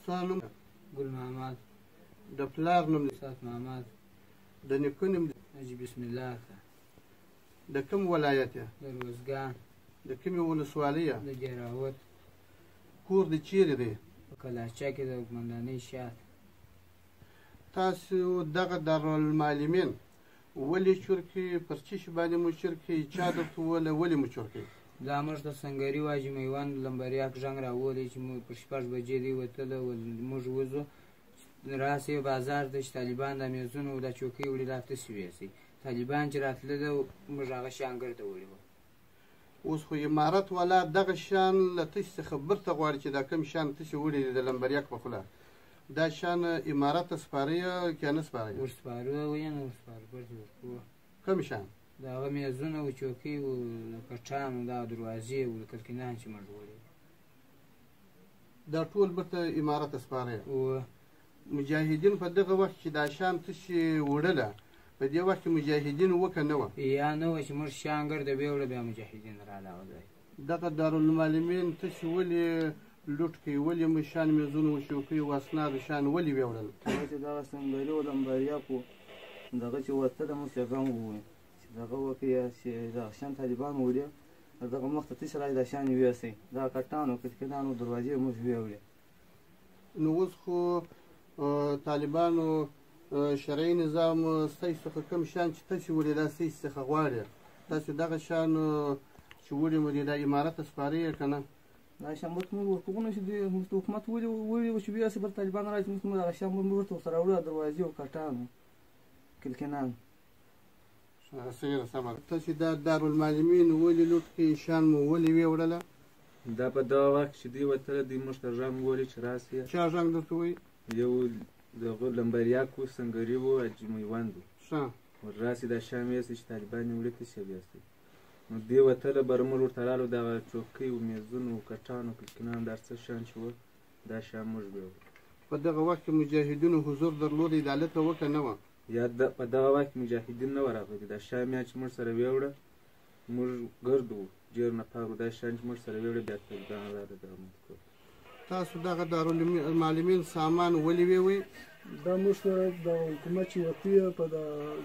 ستا نوم؟ ګل محمد. د پلار نوم؟ سات محمد. د نیکه نوم؟ حاجي بسم الله ته. د کوم ولایت یې؟ د روزګان. د کومې ولسوالۍ یې؟ د جراوت. کور دې چیرې دی؟ په کلاچه کې د قومندانۍ شاته. تاسو دغه دارالمعلمین ولې چور کړي؟ پر څه شي باندې مو چور کړي؟ چا درته وویل ولې مو چور کړي؟ دا موږ ته سنګري وه چې میوند لمبریاک ږنګ راولي چې موږ پر 6 بجې دی وتله، موږ وځو راسئ بازار ته چې طالبان دا میزونه او دا چوکۍ وړي، دا تسې ویسئ. طالبان چې راتلله موږ هغه شیان ګرده وړي وو. اوس خو امارت والا دغه شیان له تاسې څخه بیرته غواړي چې دا کوم شیان تاسې وړي دي د لمبریاک په خوله، دا شیان امارت ته سپارئ که نه سپارئ؟ ورسپارو یې نه ورسپارو، بیرته ورکوو. کوم شیان؟ د هغه میزونه او چوکۍ او کټان او دا دروازې او کلکینان چې موږ وړي. دا ټول بیرته امارت ته سپارئ؟ هو. مجاهدین په دغه وخت چې دا شیان تاسې وړله، په دې وخت کې مجاهدین وه که نه وه؟ یا نه وه چې موږ شیان ګرده ویوړه، بیا مجاهدین راله هغه ځای. دغه دارالمعلمین تاسې ولې لوټ کړئ؟ ولې مو شیان میزونه او چوکۍ او اسناد شیان ولې ویوړل؟ هغه چې دغه سنګري و لمبریاک و، دغه چې وتله موږ ته غم وویل چې دغه وکړي چې دغه شیان طالبان وړي، دغه مخته تاسې راشئ دا شیان یې ویسئ، دغه کټان او کتکینان او دروازې موږ ویوړې. نو اوس خو طالبانو شرعي نظام ستاسو څخه کوم شیان چې تاسې وړي دا ستاسو څخه غواړي، تاسو دغه شیان چې وړي مو دي دا امارت ته سپارئ که نه؟ دا شیان ورته موږ ورکوو نه چې دوی موږ ته حکومت وړي وړي چې ویسي، بل طالبان راشي موږ دغه شیان موږ ورته ورسره وړو، دروازې او کټان کلکینان. صحیح ده، سمه ده. تاسې دا دارالمعلمین ولې لوټ کړئ؟ شیان مو ولې ویوړله؟ دا په دغه وخت چې دوی وتله، دوی موږ ته غږ وولي چې راسئ. چا غږ درته وویل؟ یو دغه لمبریاک و، سنګري و، حاجي میوند و. ښه. ور راسئ دا شیان ویسئ چې طالبان یې وړي، تاسې یې ویسئ. نو دوی وتله، بره موږ ورته رالو، دغه چوکۍ و، میزونه و، کټان و، کلکینان، دا هر څه شیان چې وه دا شیان موږ ویوړل. په دغه وخت کې مجاهدینو حضور درلود، عدالت وه که نه وه؟ یا په دغه وخت کې مجاهدین نه وه راغلي. دا شیان چې موږ سره ویوړه، موږ ګرد وو، ډېر نفر وو، دا شیان چې موږ سره ویوړه بیا طالبان راغله دغه موږ کور. تاسو دغه دارالمعلمین سامان ولې ویوئ؟ دا موږ ته د حکومت چې وتی په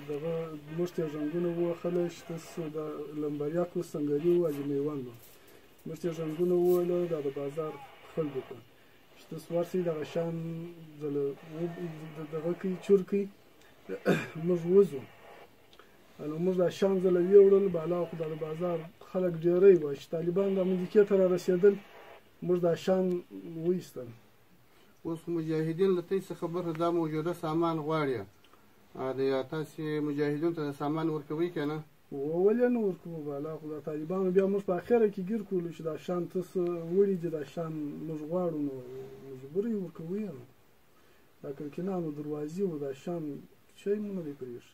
دغه موږ ته ژنګونه ووهله چې تاسو د لمبریاک و، سنګري و، حاجي میوند و، موږ ته ژنګونه ووهله دا د بازار خلکو ته چې تاسو ورسئ دغه شیان ځله دغه کوي چور کوي. موږ وځو، نو موږ دا شیان ځله ویوړل. بالا خو دا د بازار خلک ډېری وه چې طالبان د مځکې ته را رسېدل، موږ دا شیان وایستل. اوس مجاهدین له تاسو څخه بره دا موجوده سامان غواړي، تاسې مجاهدینو ته دا سامان ورکوئ که نه؟ ولې نه ورکوو؟ بالا خو دا طالبانو بیا موږ په اخره کې ګیر کړلو چې دا شیان تاسو وړي دي، دا شیان موږ غواړو، نو مجبور یې ورکوو یې. نو دا کلکینانو دروازې و، دا شیان شی مو نه دی پرېښی.